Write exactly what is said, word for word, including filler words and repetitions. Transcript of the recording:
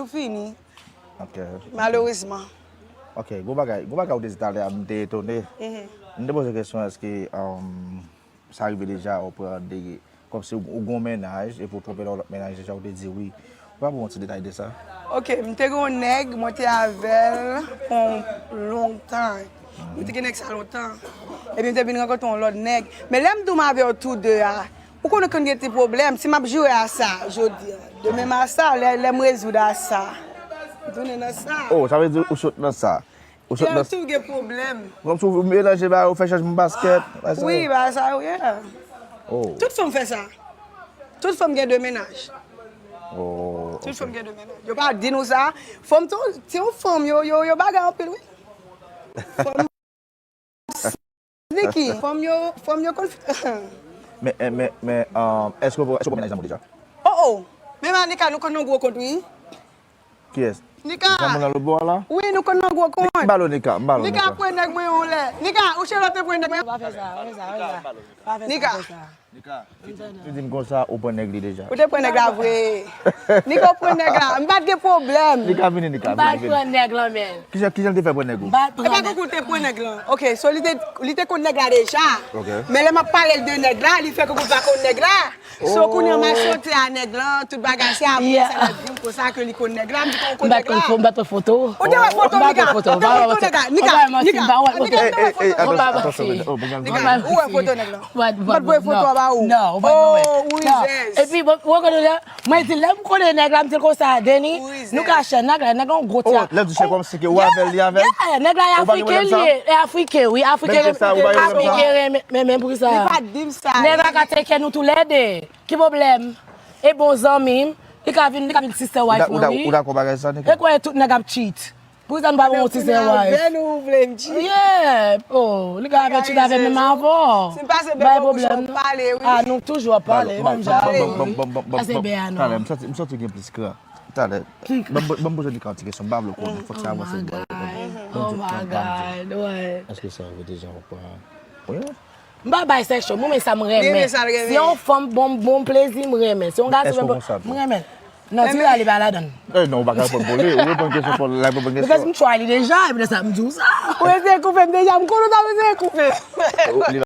fini. Ok. Malerezman. Ok, gwo bagay, gwo bagay ou te di talè a, m te etone. M te poze kesyon, èske um, sa rive deja ou pran de, kòmsi ou, ou gon mennaj, epi ou twonpe nan lòt mennaj, jan ou te di wi. Ou pa ban yon ti detay de sa? Ok, m te gen yon nèg, mwen te avè l pou yon long tan. Mwen te gen nèg sa lontan. Epi m te vin rankontre yon lòt nèg. Men lè m di w m avè yo tou de a, ou konnen konn gen ti pwoblèm. Si m ap joure a sa, jodi a, demen m a sa, lè, lè m rezoud a sa, m tounen nan sa. Oh, sa vle di ou sot nan sa. Ou sot nan. Yo tou gen pwoblèm. Kòmsi ou melanje bagay, ou fè chanjman basket, bagay sa yo. Wi, bagay sa yo, yeah. Oh. Tout fanm fè sa. Tout fanm gen de mennaj. Oh, tout fanm gen de mennaj. Yo pa di nou sa. Fanm tou, se yon fanm, yo, yo, yo bagay anpil, wi. Fanm sneaky. Fanm yo, fanm yo konn. Men, eh, men, men, um, èske ou, èske ou pran mennaj nan moun deja? Oh, oh. Menm Anika, nou konn nan gwo kont, wi. Kiyès? Nika. Nika moun nan lòt bò a la? Wi, nou konn nan gwo kont. M ba l Nika, m ba l Nika. Nika pran nèg mwen yon lè. Nika, ou chè lòt te pran nèg mwen. Pa fè sa, pa fè sa, pa fè sa. Pa fè sa, Nika. Pa fè sa. Nika, li di m konsa, ou pran nèg li deja. Ou te pran nèg la vre. Nika, ou pran nèg la. M pa t gen pwoblèm. Nika vini, Nika vini. M pa t pran nèg lan, men. Kijan, kijan l te fè pran nèg ou? M pa t pran nèg. E pa tankou l te pran nèg lan. Ok, so li te, li te konn nèg la deja. Ok. Men lè m ap pale l de nèg la, li fè tankou l pa konn nèg la. So, kounye a m al soti a nèg lan, tout bagay, se apre sa l ap di m konsa ke li konn nèg la, m di konn ou konn nèg la. M pa t konn foto. Ou te wè foto, Nika? Ou te wè foto nèg la? Nika, Nika, Nika, ou te wè foto nèg la? Nika, ou wè foto nèg lan? M pa t voye foto anba ou. Oh, wi, zèz. Epi, bon, ou konnen la, mwen di, lè m konnen nèg la, m di l konsa, Deni, nou ka chè nèg la, nèg la yon gwo ti a. Lè m di chè kòmsi ke ou avè l, li avè l? Yeah, nèg la e afriken li ye, e afriken, wi, afriken, afriken renmen, men, men pou sa. Li pa t di m sa. Nèg la ka teke nou toulède. Ki pwoblèm? E bon zanmi m, li ka vin, li ka vin sister wife mwen, wi. Ou dakò bagay sa, Nika? E kwè tout nèg ap cheat. Poukisa nou pa bon sister wife? Avè nou, ou vle m cheat? Yeah, oh, li ka avè cheat avè menm avè w. Si m pase bebe kouche, w ap pale, wi. Ah, nou toujou ap pale, menm jan avè w, wi. Sa se bè a, non. Talè, m santi, m santi gen plis kran. Talè. Ban m, ban m poze Nika yon ti kesyon, m pa vle konnen, fòk sa avanse. Oh my God, ouais. Èske sa rive deja ou pa? Wi. M pa bisexual, mwen men sa m renmen. Si yon fanm bon, bon plezi, m renmen. Si yon gason bon, m renmen. Non, ti la li pa ladan. Eh, non, ou pa ka reponn pou li. Ou reponn kesyon pou li, la reponn kesyon. Because m try li deja, epi de sa m di w sa. Ou eseye koupe m deja, m konnen w t ap eseye koupe.